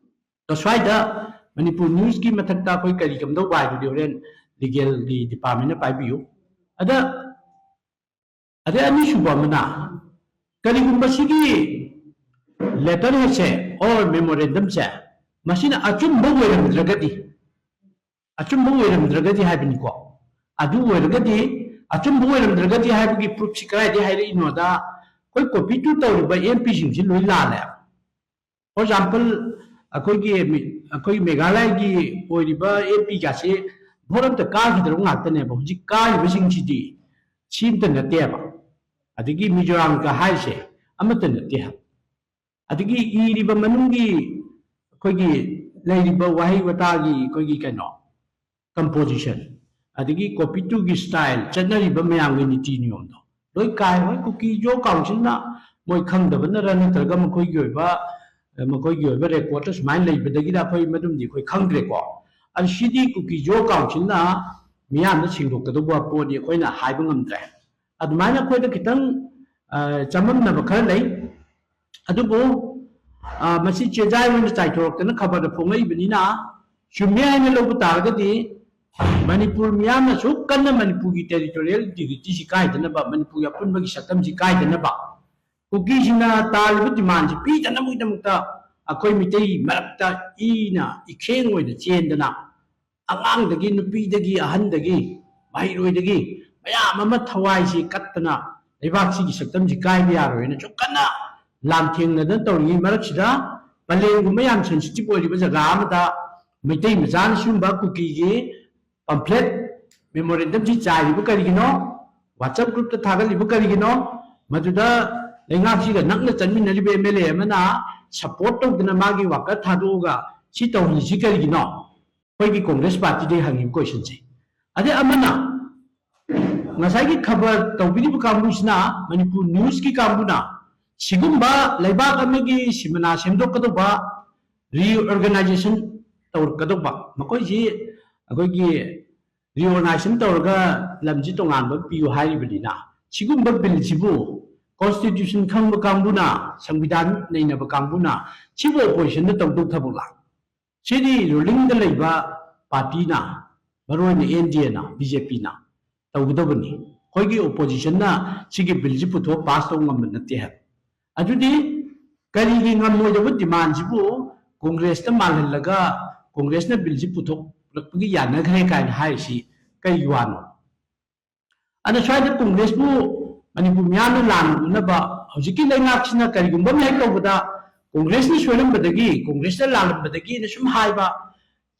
ꯑꯗꯣ ꯁ꯭ꯋꯥꯏꯗ ꯃꯅꯤꯄꯨꯔ ꯅ꯭ꯌꯨꯁꯀꯤ ꯃꯊꯛꯇ ꯑꯩꯈꯣꯏ ꯀꯔꯤ ꯀꯝꯗꯧꯕ ꯍꯥꯏꯗꯨꯗꯤ ꯍꯣꯔꯦꯟ ꯂꯤꯒꯦꯜꯒꯤ ꯗꯤꯄꯥꯔꯠꯃꯦꯟꯅ ꯄꯥꯏꯕꯤꯌꯨ꯫ ꯑꯗ ꯑꯗꯩ ꯑꯅꯤꯁꯨꯕ ꯑꯃꯅ, ꯀꯔꯤꯒꯨꯝꯕ ꯁꯤꯒꯤ ꯂꯦꯇꯔ ꯍꯦꯗꯁꯦ ꯑꯣꯔ ꯃꯦꯃꯣꯔꯦꯟꯗꯝꯁꯦ ꯃꯁꯤꯅ ꯑꯆꯨꯝꯕ ꯑꯣꯏꯔꯝꯗ꯭ꯔꯒꯗꯤ, ꯑꯆꯨꯝꯕ ꯑꯣꯏꯔꯝꯗ꯭ꯔꯒꯗꯤ ꯍꯥꯏꯕꯅꯤꯀꯣ, ꯑꯗꯨ ꯑꯣꯏꯔꯒꯗꯤ, ꯑꯆꯨꯝꯕ ꯑꯣꯏꯔꯝꯗ꯭ꯔꯒꯗꯤ ꯍꯥꯏꯕꯒꯤ ꯄ꯭ꯔꯨꯐꯁꯤ ꯀꯗꯥꯏꯗꯒꯤ ꯍꯥꯏꯔꯛꯏꯅꯣꯗ, ꯑꯩꯈꯣꯏ ꯀꯣꯄꯤ ꯇꯨ ꯇꯧꯔꯤꯕ ꯑꯦꯝ ꯄꯤꯁꯤꯡꯁꯤ ꯂꯣꯏ ꯂꯥꯜꯂꯦ꯫ ꯐꯣꯔ ꯑꯦꯛꯖꯥꯝꯄꯜ, ꯑꯩꯈꯣꯏꯒꯤ ꯃꯤ-, ꯑꯩꯈꯣꯏ ꯃꯦꯘꯥꯂꯌꯒꯤ ꯑꯣꯏꯔꯤꯕ ꯑꯦꯝ ꯄꯤꯒꯁꯦ ꯚꯣꯠ ꯑꯝꯇ ꯀꯥꯈꯤꯗ꯭ꯔꯕ ꯉꯥꯛꯇꯅꯦꯕ꯫ ꯍꯧꯖꯤꯛ ꯀꯥꯔꯤꯕꯁꯤꯡꯁꯤꯗꯤ ꯁꯤ ꯑꯝꯇ ꯅꯠꯇꯦꯕ꯫ ꯑꯗꯒꯤ ꯃꯤꯖꯣꯔꯥꯝꯒ ꯍꯥꯏꯔꯤꯁꯦ ꯑꯃꯠꯇ ꯅꯠꯇꯦ ꯍꯥꯏꯕ꯫ ꯑꯗꯒꯤ ꯏꯔꯤꯕ ꯃꯅꯨꯡꯒꯤ ꯑꯩꯈꯣꯏꯒꯤ ꯂꯩꯔꯤꯕ ꯋꯥꯍꯩ ꯋꯥꯇꯥꯒꯤ ꯑꯩꯈꯣꯏꯒꯤ ꯀꯩꯅꯣ, ꯀꯝꯄꯣꯖꯤꯁꯟ, ꯑꯗꯒꯤ ꯀꯣꯄꯤ ꯇꯨꯒꯤ ꯁ꯭ꯇꯥꯏꯜ, ꯆꯠꯅꯔꯤꯕ ꯃꯌꯥꯝꯒꯤ ꯅꯤꯇꯤ ꯅꯤꯌꯣꯝꯗꯣ ꯂꯣꯏ ꯀꯥꯏ꯫ ꯍꯣꯏ, ꯀꯨꯀꯤ ꯖꯣ ꯀꯥꯎꯟꯁꯤꯜꯅ ꯃꯣꯏ ꯈꯪꯗꯕꯅꯔ ꯅꯠꯇ꯭ꯔꯒ ꯃꯈꯣꯏꯒꯤ ꯑꯣꯏꯕ, ꯃꯈꯣꯏꯒꯤ ꯑꯣꯏꯕ ꯔꯦꯀꯣꯔꯗꯇ ꯁꯨꯃꯥꯏꯅ ꯂꯩꯕꯗꯒꯤꯔ ꯑꯩꯈꯣꯏ ꯃꯗꯨꯝꯗꯤ ꯑꯩꯈꯣꯏ ꯈꯪꯗ꯭ꯔꯦꯀꯣ꯫ ꯑꯗꯨ ꯁꯤꯗꯤ ꯀꯨꯀꯤ ꯖꯣ ꯀꯥꯎꯟꯁꯤꯜꯅ ꯃꯤꯌꯥꯝꯗ ꯁꯦꯡꯗꯣꯛꯀꯗꯧꯕ ꯄꯣꯠꯅꯤ, ꯑꯩꯈꯣꯏꯅ ꯍꯥꯏꯕ ꯉꯝꯗ꯭ꯔꯦ꯫ ꯑꯗꯨꯃꯥꯏꯅ ꯑꯩꯈꯣꯏꯗ ꯈꯤꯇꯪ, ꯑ, ꯆꯃꯝꯅꯕ ꯈꯔ ꯂꯩ꯫ ꯑꯗꯨꯕꯨ, ꯑ, ꯃꯁꯤ ꯆꯦꯖꯥꯏ ꯑꯣꯏꯅ ꯆꯥꯏꯊꯣꯔꯛꯇꯅ ꯈꯕꯔꯗ ꯐꯣꯡꯉꯛꯏꯕꯅꯤꯅ, ꯆꯨꯝꯃꯦ ꯍꯥꯏꯅ ꯂꯧꯕ ꯇꯥꯔꯒꯗꯤ, ꯃꯅꯤꯄꯨꯔ ꯃꯤꯌꯥꯝꯅ ꯑꯁꯨꯛ ꯀꯟꯅ ꯃꯅꯤꯄꯨꯔꯒꯤ ꯇꯦꯔꯤꯇꯣꯔꯤꯌꯦꯜ ꯏꯟꯇꯤꯒ꯭ꯔꯤꯇꯤꯁꯤ ꯀꯥꯏꯗꯅꯕ, ꯃꯅꯤꯄꯨꯔꯒꯤ ꯑꯄꯨꯟꯕꯒꯤ ꯁꯛꯇꯝꯁꯤ ꯀꯥꯏꯗꯅꯕ, ꯀꯨꯀꯤꯁꯤꯡꯅ ꯇꯥꯜꯂꯤꯕ ꯗꯤꯃꯥꯟꯁꯤ ꯄꯤꯗꯅꯕꯒꯤꯗꯃꯛꯇ ꯑꯩꯈꯣꯏ ꯃꯤꯇꯩ ꯃꯔꯛꯇ ꯏꯅ ꯏꯈꯦꯡ ꯑꯣꯏꯅ ꯆꯦꯟꯗꯅ, ꯑꯉꯥꯡꯗꯒꯤ, ꯅꯨꯄꯤꯗꯒꯤ, ꯑꯍꯟꯗꯒꯤ, ꯃꯍꯩꯔꯣꯏꯗꯒꯤ ꯃꯌꯥꯝ ꯑꯃ ꯊꯋꯥꯏꯁꯤ ꯀꯠꯇꯅ ꯂꯩꯕꯥꯛꯁꯤꯒꯤ ꯁꯛꯇꯝꯁꯤ ꯀꯥꯏꯕ ꯌꯥꯔꯣꯏꯅ ꯁꯨꯝ ꯀꯟꯅ ꯂꯥꯟꯊꯦꯡꯅꯗꯅ ꯇꯧꯔꯤꯉꯩ ꯃꯔꯛꯁꯤꯗ, ꯄꯂꯦꯟꯒꯨꯝꯕ ꯌꯥꯝ ꯁꯦꯟꯁꯤꯇꯤꯚ ꯑꯣꯏꯔꯤꯕ ꯖꯒꯥ ꯑꯃꯗ ꯃꯩꯇꯩ ꯃꯆꯥꯅ ꯁꯤꯒꯨꯝꯕ ꯀꯨꯀꯤꯒꯤ ꯄꯝꯐ꯭ꯂꯦꯠ, ꯃꯦꯃꯣꯔꯦꯟꯗꯝꯁꯤ ꯆꯥꯏꯔꯤꯕ ꯀꯔꯤꯒꯤꯅꯣ? WhatsApp ꯒ꯭ꯔꯨꯞꯇ ꯊꯥꯒꯠꯂꯤꯕ ꯀꯔꯤꯒꯤꯅꯣ? ꯃꯗꯨꯗ ꯂꯩꯉꯥꯛꯁꯤꯒ ꯅꯛꯅ ꯆꯠꯃꯤꯟꯅꯔꯤꯕ ꯑꯦꯝ ꯑꯦꯜ ꯑꯦ ꯑꯃꯅ ꯁꯄꯣꯔꯠ ꯇꯧꯗꯅ ꯃꯥꯒꯤ ꯋꯥꯀꯔ ꯊꯥꯗꯣꯛꯑꯒ ꯁꯤ ꯇꯧꯍꯜꯂꯤꯁꯤ ꯀꯔꯤꯒꯤꯅꯣ? ꯑꯩꯈꯣꯏꯒꯤ ꯀꯣꯡꯒ꯭ꯔꯦꯁ ꯄꯥꯔꯇꯤꯗꯒꯤ ꯍꯪꯉꯤꯕ ꯀꯣꯏꯁꯟꯁꯦ꯫ ꯑꯗꯩ ꯑꯃꯅ, ꯉꯁꯥꯏꯒꯤ ꯈꯕꯔ ꯇꯧꯕꯤꯔꯤꯕ ꯀꯥꯡꯕꯨꯁꯤꯅ, ꯃꯅꯤꯄꯨꯔ ꯅ꯭ꯌꯨꯁꯀꯤ ꯀꯥꯡꯕꯨꯅ, ꯁꯤꯒꯨꯝꯕ ꯂꯩꯕꯥꯛ ꯑꯃꯒꯤ ꯁꯤꯃꯅꯥ ꯁꯦꯝꯗꯣꯛꯀꯗꯧꯕ, ꯔꯤꯑꯣꯔꯒꯅꯥꯏꯖꯦꯁꯟ ꯇꯧꯔꯛꯀꯗꯧꯕ, ꯃꯈꯣꯏꯁꯤ ꯑꯩꯈꯣꯏꯒꯤ ꯔꯤꯑꯣꯔꯒꯅꯥꯏꯖꯦꯁꯟ ꯇꯧꯔꯒ ꯂꯝꯁꯤ ꯇꯣꯉꯥꯟꯕ ꯄꯤꯌꯨ ꯍꯥꯏꯔꯤꯕꯅꯤꯅ, ꯁꯤꯒꯨꯝꯕ ꯕꯤꯜꯁꯤꯕꯨ ꯀꯣꯟꯁꯇꯤꯇ꯭ꯌꯨꯁꯟ ꯈꯪꯕ ꯀꯥꯡꯕꯨꯅ, ꯁꯪꯕꯤꯙꯥꯟ ꯅꯩꯅꯕ ꯀꯥꯡꯕꯨꯅ ꯁꯤꯕꯨ ꯑꯣꯄꯣꯖꯤꯁꯟꯗ ꯇꯧꯗꯧ ꯊꯕꯛꯂꯥ? ꯁꯤꯗꯤ ꯔꯨꯂꯤꯡꯗ ꯂꯩꯕ ꯄꯥꯔꯇꯤꯅ, ꯃꯔꯨꯑꯣꯏꯅ ꯑꯦꯟ ꯗꯤ ꯑꯦꯅ, ꯕꯤ ꯖꯦ ꯄꯤꯅ ꯇꯧꯒꯗꯕꯅꯤ꯫ ꯑꯩꯈꯣꯏꯒꯤ ꯑꯣꯄꯣꯖꯤꯁꯟꯅ ꯁꯤꯒꯤ ꯕꯤꯜꯁꯤ ꯄꯨꯊꯣꯛ ꯄꯥꯁ ꯇꯧꯕ ꯉꯝꯕ ꯅꯠꯇꯦ ꯍꯥꯏꯕ꯫ ꯑꯗꯨꯗꯤ ꯀꯔꯤꯒꯤ ꯉꯝꯃꯣꯏꯗꯕ ꯗꯤꯃꯥꯟꯁꯤꯕꯨ ꯀꯣꯡꯒ꯭ꯔꯦꯁꯇ ꯃꯥꯜꯍꯜꯂꯒ ꯀꯣꯡꯒ꯭ꯔꯦꯁꯅ ꯕꯤꯜꯁꯤ ꯄꯨꯊꯣꯛꯂꯛꯄꯒꯤ ꯌꯥꯅꯈ꯭ꯔꯦ ꯀꯥꯏꯅ ꯍꯥꯏꯔꯤꯁꯤ ꯀꯩꯒꯤ ꯋꯥꯅꯣ? ꯑꯗ ꯁ꯭ꯋꯥꯏꯗ ꯀꯣꯡꯒ꯭ꯔꯦꯁꯄꯨ ꯃꯅꯤꯄꯨꯔ ꯃꯤꯌꯥꯝꯅ ꯂꯥꯟꯅ ꯎꯅꯕ, ꯍꯧꯖꯤꯛꯀꯤ ꯂꯩꯉꯥꯛꯁꯤꯅ ꯀꯔꯤꯒꯨꯝꯕ ꯑꯃ ꯍꯦꯛ ꯇꯧꯕꯗ ꯀꯣꯡꯒ꯭ꯔꯦꯁꯅ ꯁꯣꯏꯔꯝꯕꯗꯒꯤ, ꯀꯣꯡꯒ꯭ꯔꯦꯁꯅ ꯂꯥꯜꯂꯝꯕꯗꯒꯤꯅ ꯁꯨꯝ ꯍꯥꯏꯕ,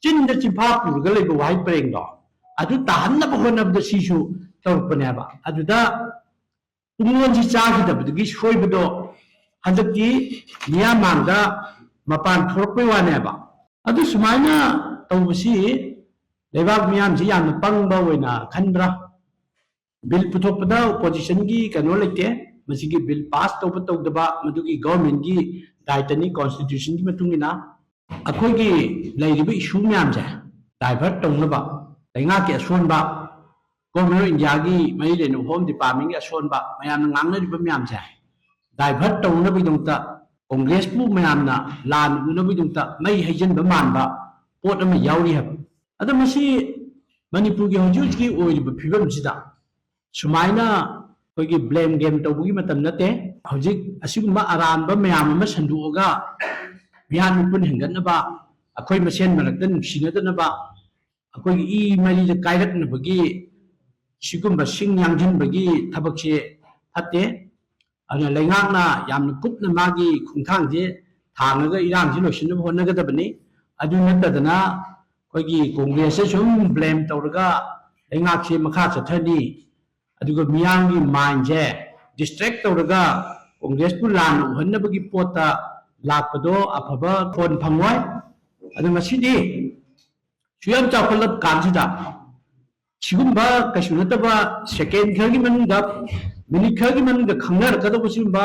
ꯆꯤꯟꯗ ꯆꯤꯟꯐꯥ ꯄꯨꯔꯒ ꯂꯩꯕ ꯋꯥꯍꯩ ꯄꯔꯦꯡꯗꯣ, ꯑꯗꯨ ꯇꯥꯍꯟꯅꯕ ꯍꯣꯠꯅꯕꯗ ꯁꯤꯁꯨ ꯇꯧꯔꯛꯄꯅꯦꯕ꯫ ꯑꯗꯨꯗ ꯄꯨꯡꯂꯣꯟꯁꯤ ꯆꯥꯈꯤꯗꯕꯗꯒꯤ ꯁꯣꯏꯕꯗꯣ ꯍꯟꯗꯛꯇꯤ ꯃꯤꯌꯥꯝ ꯃꯥꯡꯗ ꯃꯄꯥꯟ ꯊꯣꯛꯂꯛꯄꯩ ꯋꯥꯅꯦꯕ꯫ ꯑꯗꯨ ꯁꯨꯃꯥꯏꯅ ꯇꯧꯕꯁꯤ ꯂꯩꯕꯥꯛ ꯃꯤꯌꯥꯝꯁꯤ ꯌꯥꯝꯅ ꯄꯪꯕ ꯑꯣꯏꯅ ꯈꯟꯕ꯭ꯔꯥ? ꯕꯤꯜ ꯄꯨꯊꯣꯛꯄꯗ ꯑꯣꯄꯣꯖꯤꯁꯟꯒꯤ ꯀꯩꯅꯣ ꯂꯩꯇꯦ꯫ ꯃꯁꯤꯒꯤ ꯕꯤꯜ ꯄꯥꯁ ꯇꯧꯕ ꯇꯧꯗꯕ ꯃꯗꯨꯒꯤ ꯒꯚꯔꯟꯃꯦꯟꯠꯀꯤ ꯗꯥꯏꯇꯅꯤ, ꯀꯣꯟꯁꯇꯤꯇ꯭ꯌꯨꯁꯟꯒꯤ ꯃꯇꯨꯡ ꯏꯟꯅ꯫ ꯑꯩꯈꯣꯏꯒꯤ ꯂꯩꯔꯤꯕ ꯏꯁꯨ ꯃꯌꯥꯝꯁꯦ ꯗꯥꯏꯚꯔꯠ ꯇꯧꯅꯕ, ꯂꯩꯉꯥꯛꯀꯤ ꯑꯁꯣꯟꯕ, ꯒꯣꯔꯃꯦꯟ ꯑꯣꯐ ꯏꯟꯗꯤꯌꯥꯒꯤ ꯃꯔꯤ ꯂꯩꯅꯕ ꯍꯣꯝ ꯗꯤꯄꯥꯔꯠꯃꯦꯟꯒꯤ ꯑꯁꯣꯟꯕ ꯃꯌꯥꯝꯅ ꯉꯥꯡꯅꯔꯤꯕ ꯃꯌꯥꯝꯁꯦ ꯗꯥꯏꯚꯔꯠ ꯇꯧꯅꯕꯒꯤꯗꯃꯛꯇ, ꯀꯣꯡꯒ꯭ꯔꯦꯁꯄꯨ ꯃꯌꯥꯝꯅ ꯂꯥꯟꯅ ꯎꯅꯕꯒꯤꯗꯃꯛꯇ ꯃꯩ ꯍꯩꯖꯤꯟꯕ ꯃꯥꯟꯕ ꯄꯣꯠ ꯑꯃ ꯌꯥꯎꯔꯤ ꯍꯥꯏꯕ꯫ ꯑꯗꯣ ꯃꯁꯤ ꯃꯅꯤꯄꯨꯔꯒꯤ ꯍꯧꯖꯤꯛ ꯍꯧꯖꯤꯛꯀꯤ ꯑꯣꯏꯔꯤꯕ ꯐꯤꯕꯝꯁꯤꯗ ꯁꯨꯃꯥꯏꯅ ꯑꯩꯈꯣꯏꯒꯤ ꯕ꯭ꯂꯦꯝ ꯒꯦꯝ ꯇꯧꯕꯒꯤ ꯃꯇꯝ ꯅꯠꯇꯦ꯫ ꯍꯧꯖꯤꯛ ꯑꯁꯤꯒꯨꯝꯕ ꯑꯔꯥꯟꯕ ꯃꯌꯥꯝ ꯑꯃ ꯁꯟꯗꯣꯛꯑꯒ ꯃꯤꯍꯥꯠ ꯃꯤꯄꯨꯟ ꯍꯦꯟꯒꯠꯅꯕ, ꯑꯩꯈꯣꯏ ꯃꯁꯦꯟ ꯃꯔꯛꯇ ꯅꯨꯡꯁꯤꯅꯗꯅꯕ, ꯑꯩꯈꯣꯏꯒꯤ ꯏ ꯃꯔꯤꯗ ꯀꯥꯏꯔꯛꯅꯕꯒꯤ ꯁꯤꯒꯨꯝꯕ ꯁꯤꯡ ꯌꯥꯡꯁꯤꯟꯕꯒꯤ ꯊꯕꯛꯁꯦ ꯐꯠꯇꯦ꯫ ꯑꯗꯨꯅ ꯂꯩꯉꯥꯛꯅ ꯌꯥꯝꯅ ꯀꯨꯞꯅ ꯃꯥꯒꯤ ꯈꯣꯡꯊꯥꯡꯁꯦ ꯊꯥꯡꯉꯒ ꯏꯔꯥꯡꯁꯤ ꯂꯣꯏꯁꯤꯟꯅꯕ ꯍꯣꯠꯅꯒꯗꯕꯅꯤ꯫ ꯑꯗꯨ ꯅꯠꯇꯗꯅ ꯑꯩꯈꯣꯏꯒꯤ ꯀꯣꯡꯒ꯭ꯔꯦꯁꯁꯦ ꯁꯨꯝ ꯕ꯭ꯂꯦꯝ ꯇꯧꯔꯒ ꯂꯩꯉꯥꯛꯁꯦ ꯃꯈꯥ ꯆꯠꯊꯅꯤ꯫ ꯑꯗꯨꯒ ꯃꯤꯌꯥꯝꯒꯤ ꯃꯥꯏꯟꯁꯦ ꯗꯤꯁꯇ꯭ꯔꯦꯛ ꯇꯧꯔꯒ ꯀꯣꯡꯒ꯭ꯔꯦꯁꯄꯨ ꯂꯥꯟꯅ ꯎꯍꯟꯅꯕꯒꯤ ꯄꯣꯠꯇ ꯂꯥꯛꯄꯗꯣ ꯑꯐꯕ ꯐꯣꯟ ꯐꯪꯉꯣꯏ꯫ ꯑꯗꯨ ꯉꯁꯤꯗꯤ ꯁꯨ ꯌꯥꯝ ꯆꯥꯎꯈꯠꯂꯕ ꯀꯥꯟꯁꯤꯗ ꯁꯤꯒꯨꯝꯕ ꯀꯩꯁꯨ ꯅꯠꯇꯕ ꯁꯦꯀꯦꯟ ꯈꯔꯒꯤ ꯃꯅꯨꯡꯗ, ꯃꯤꯅꯤꯠ ꯈꯔꯒꯤ ꯃꯅꯨꯡꯗ ꯈꯪꯅꯔꯛꯀꯗꯧꯕ ꯁꯤꯒꯨꯝꯕ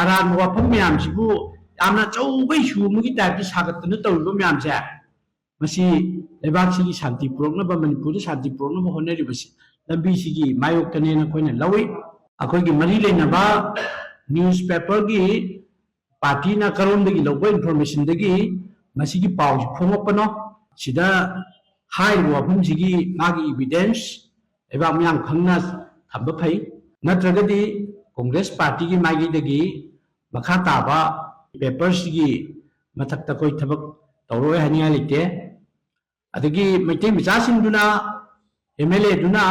ꯑꯔꯥꯟꯕ ꯋꯥꯐꯝ ꯃꯌꯥꯝꯁꯤꯕꯨ ꯌꯥꯝꯅ ꯑꯆꯧꯕ ꯏꯁꯨ ꯑꯃꯒꯤ ꯇꯥꯏꯞꯇ ꯁꯥꯒꯠꯇꯅ ꯇꯧꯔꯤꯕ ꯃꯌꯥꯝꯁꯦ, ꯃꯁꯤ ꯂꯩꯕꯥꯛꯁꯤꯒꯤ ꯁꯥꯟꯇꯤ ꯄꯨꯔꯛꯅꯕ, ꯃꯅꯤꯄꯨꯔꯗ ꯁꯥꯟꯇꯤ ꯄꯨꯔꯛꯅꯕ ꯍꯣꯠꯅꯔꯤꯕꯁꯤ ꯂꯝꯕꯤꯁꯤꯒꯤ ꯃꯥꯌꯣꯛꯇꯅꯦꯅ ꯑꯩꯈꯣꯏꯅ ꯂꯧꯏ꯫ ꯑꯩꯈꯣꯏꯒꯤ ꯃꯔꯤ ꯂꯩꯅꯕ ꯅ꯭ꯌꯨꯁ ꯄꯦꯄꯔꯒꯤ ꯄꯥꯔꯇꯤꯅ ꯀꯔꯣꯝꯗꯒꯤ ꯂꯧꯕ ꯏꯟꯐꯣꯔꯃꯦꯁꯟꯗꯒꯤ ꯃꯁꯤꯒꯤ ꯄꯥꯎꯁꯤ ꯐꯣꯡꯉꯛꯄꯅꯣ? ꯁꯤꯗ ꯍꯥꯏꯔꯤꯕ ꯋꯥꯐꯝꯁꯤꯒꯤ ꯃꯥꯒꯤ evidence ꯂꯩꯕꯥꯛ ꯃꯤꯌꯥꯝ ꯈꯪꯅ ꯊꯝꯕ ꯐꯩ꯫ ꯅꯠꯇ꯭ꯔꯒꯗꯤ ꯀꯣꯡꯒ꯭ꯔꯦꯁ ꯄꯥꯔꯇꯤꯒꯤ ꯃꯥꯏꯀꯩꯗꯒꯤ ꯃꯈꯥ ꯇꯥꯕ paperꯁꯤꯒꯤ ꯃꯊꯛꯇ ꯑꯩꯈꯣꯏ ꯊꯕꯛ ꯇꯧꯔꯣꯏ ꯍꯥꯏꯅꯤꯡꯉꯥꯏ ꯂꯩꯇꯦ꯫ ꯑꯗꯒꯤ ꯃꯩꯇꯩ ꯃꯆꯥꯁꯤꯡꯗꯨꯅ MLAꯗꯨꯅ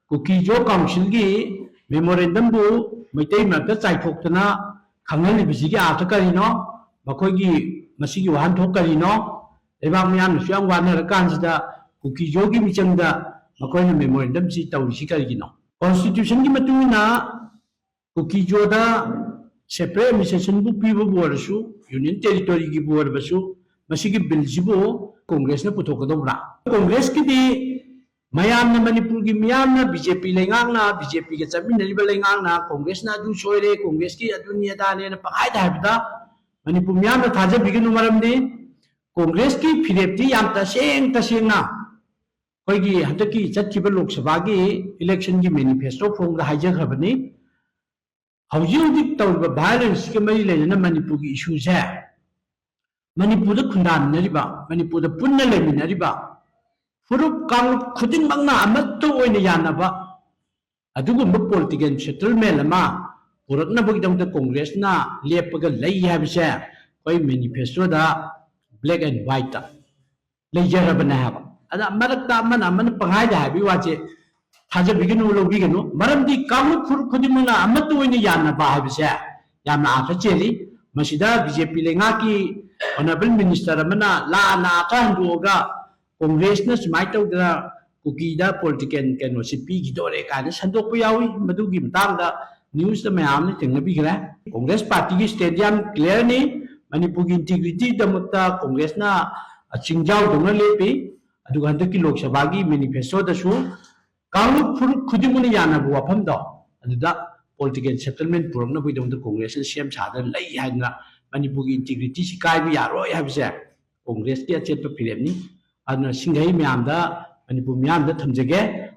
ꯀꯨꯀꯤꯖꯣ councilꯒꯤ memorandumꯕꯨ ꯃꯩꯇꯩ ꯃꯔꯛꯇ ꯆꯥꯏꯊꯣꯛꯇꯅ ꯈꯪꯍꯜꯂꯤꯕꯁꯤꯒꯤ ꯑꯥꯔꯊ ꯀꯔꯤꯅꯣ? ꯃꯈꯣꯏꯒꯤ ꯃꯁꯤꯒꯤ ꯋꯥꯍꯟꯊꯣꯛ ꯀꯔꯤꯅꯣ? ꯂꯩꯕꯥꯛ ꯃꯤꯌꯥꯝꯅꯁꯨ ꯌꯥꯝ ꯋꯥꯅꯔꯀꯥꯟꯁꯤꯗ ꯀꯨꯀꯤꯖꯣꯒꯤ ꯃꯤꯆꯪꯗ ꯃꯈꯣꯏꯅ memorandumꯁꯤ ꯇꯧꯔꯤꯁꯤ ꯀꯔꯤꯒꯤꯅꯣ? Constitutionꯒꯤ ꯃꯇꯨꯡ ꯏꯟꯅ ꯀꯨꯀꯤꯖꯣꯗ separate administrationꯕꯨ ꯄꯤꯕꯕꯨ ꯑꯣꯏꯔꯁꯨ, union territoryꯒꯤꯕꯨ ꯑꯣꯏꯔꯕꯁꯨ, ꯃꯁꯤꯒꯤ billꯁꯤꯕꯨ ꯀꯣꯡꯒ꯭ꯔꯦꯁꯅ ꯄꯨꯊꯣꯛꯀꯗꯧꯕ꯭ꯔꯥ? ꯀꯣꯡꯒ꯭ꯔꯦꯁꯀꯤꯗꯤ ꯃꯌꯥꯝꯅ, ꯃꯅꯤꯄꯨꯔꯒꯤ ꯃꯤꯌꯥꯝꯅ, BJP ꯂꯩꯉꯥꯛꯅ, BJPꯒ ꯆꯠꯃꯤꯟꯅꯔꯤꯕ ꯂꯩꯉꯥꯛꯅ ꯀꯣꯡꯒ꯭ꯔꯦꯁꯅ ꯑꯗꯨ ꯁꯣꯏꯔꯦ, ꯀꯣꯡꯒ꯭ꯔꯦꯁꯀꯤ ꯑꯗꯨꯅꯤ ꯑꯗꯥꯅꯦꯅ ꯄꯪꯍꯥꯏꯗ ꯍꯥꯏꯕꯗ ꯃꯅꯤꯄꯨꯔ ꯃꯤꯌꯥꯝꯅ ꯊꯥꯖꯕꯤꯒꯅꯨ꯫ ꯃꯔꯝꯗꯤ ꯀꯣꯡꯒ꯭ꯔꯦꯁꯀꯤ ꯐꯤꯔꯦꯞꯇꯤ ꯌꯥꯝ ꯇꯁꯦꯡ ꯇꯁꯦꯡꯅ ꯑꯩꯈꯣꯏꯒꯤ ꯍꯟꯗꯛꯀꯤ ꯆꯠꯈꯤꯕ ꯂꯣꯛ ꯁꯚꯥꯒꯤ electionꯒꯤ manifesto ꯐꯣꯡꯕꯗ ꯍꯥꯏꯖꯈ꯭ꯔꯕꯅꯤ꯫ ꯍꯧꯖꯤꯛ ꯍꯧꯖꯤꯛ ꯇꯧꯔꯤꯕ violenceꯀ ꯃꯔꯤ ꯂꯩꯅꯅ ꯃꯅꯤꯄꯨꯔꯒꯤ issueꯁꯦ, ꯃꯅꯤꯄꯨꯔꯗ ꯈꯨꯟꯗꯥꯃꯤꯟꯅꯔꯤꯕ, ꯃꯅꯤꯄꯨꯔꯗ ꯄꯨꯟꯅ ꯂꯩꯃꯤꯟꯅꯔꯤꯕ ꯐꯨꯔꯨꯞ ꯀꯥꯡꯂꯨꯞ ꯈꯨꯗꯤꯡꯃꯛꯅ ꯑꯃꯠꯇ ꯑꯣꯏꯅ ꯌꯥꯅꯕ ꯑꯗꯨꯒꯨꯝꯕ political settlement ꯑꯃ ꯄꯨꯔꯛꯅꯕꯒꯤꯗꯃꯛꯇ ꯀꯣꯡꯒ꯭ꯔꯦꯁꯅ ꯂꯦꯞꯄꯒ ꯂꯩ ꯍꯥꯏꯕꯁꯦ ꯑꯩꯈꯣꯏ manifestoꯗ black and whiteꯇ ꯂꯩꯖꯔꯕꯅꯦ ꯍꯥꯏꯕ꯫ ꯑꯗ ꯃꯔꯛꯇ ꯑꯃꯅ ꯑꯃꯅ ꯄꯪꯍꯥꯏꯗ ꯍꯥꯏꯕꯒꯤ ꯋꯥꯁꯦ ꯊꯥꯖꯕꯤꯒꯅꯨ, ꯂꯧꯕꯤꯒꯅꯨ꯫ ꯃꯔꯝꯗꯤ ꯀꯥꯡꯂꯨꯞ ꯐꯨꯔꯨꯞ ꯈꯨꯗꯤꯡꯃꯛꯅ ꯑꯃꯠꯇ ꯑꯣꯏꯅ ꯌꯥꯅꯕ ꯍꯥꯏꯕꯁꯦ ꯌꯥꯝꯅ ꯑꯥꯔꯊ ꯆꯦꯜꯂꯤ꯫ ꯃꯁꯤꯗ BJP ꯂꯩꯉꯥꯛꯀꯤ honourable minister ꯑꯃꯅ ꯂꯥꯟꯅ ꯑꯥꯔꯊ ꯍꯟꯗꯣꯛꯑꯒ ꯀꯣꯡꯒ꯭ꯔꯦꯁꯅ ꯁꯨꯃꯥꯏꯅ ꯇꯧꯗꯅ ꯀꯨꯀꯤꯗ political ꯀꯩꯅꯣꯁꯤ ꯄꯤꯈꯤꯗꯣꯔꯦ ꯀꯥꯏꯅ ꯁꯟꯗꯣꯛꯄ ꯌꯥꯎꯏ꯫ ꯃꯗꯨꯒꯤ ꯃꯇꯥꯡꯗ newsꯇ ꯃꯌꯥꯝꯅ ꯊꯦꯡꯅꯕꯤꯈ꯭ꯔꯦ꯫ ꯀꯣꯡꯒ꯭ꯔꯦꯁ ꯄꯥꯔꯇꯤꯒꯤ stand ꯌꯥꯝ clearꯅꯤ꯫ ꯃꯅꯤꯄꯨꯔꯒꯤ integrityꯗꯃꯛꯇ ꯀꯣꯡꯒ꯭ꯔꯦꯁꯅ ꯆꯤꯡꯖꯥꯎꯗꯧꯅ ꯂꯦꯞꯄꯤ꯫ ꯑꯗꯨꯒ ꯍꯟꯗꯛꯀꯤ ꯂꯣꯛ ꯁꯚꯥꯒꯤ manifestoꯗꯁꯨ ꯀꯥꯡꯂꯨꯞ ꯐꯨꯔꯨꯞ ꯈꯨꯗꯤꯡꯃꯛꯅ ꯌꯥꯅꯕ ꯋꯥꯐꯝꯗꯣ ꯑꯗꯨꯗ political settlement ꯄꯨꯔꯛꯅꯕꯒꯤꯗꯃꯛꯇ ꯀꯣꯡꯒ꯭ꯔꯦꯁꯅ ꯁꯦꯝ ꯁꯥꯗꯅ ꯂꯩ ꯍꯥꯏꯗꯅ ꯃꯅꯤꯄꯨꯔꯒꯤ integrityꯁꯤ ꯀꯥꯏꯕ ꯌꯥꯔꯣꯏ ꯍꯥꯏꯕꯁꯦ ꯀꯣꯡꯒ꯭ꯔꯦꯁꯀꯤ ꯑꯆꯦꯠꯄ ꯐꯤꯔꯦꯞꯅꯤ꯫ ꯑꯗꯨꯅ ꯁꯤꯡꯒꯩ ꯃꯌꯥꯝꯗ, ꯃꯅꯤꯄꯨꯔ ꯃꯤꯌꯥꯝꯗ ꯊꯝꯖꯒꯦ꯫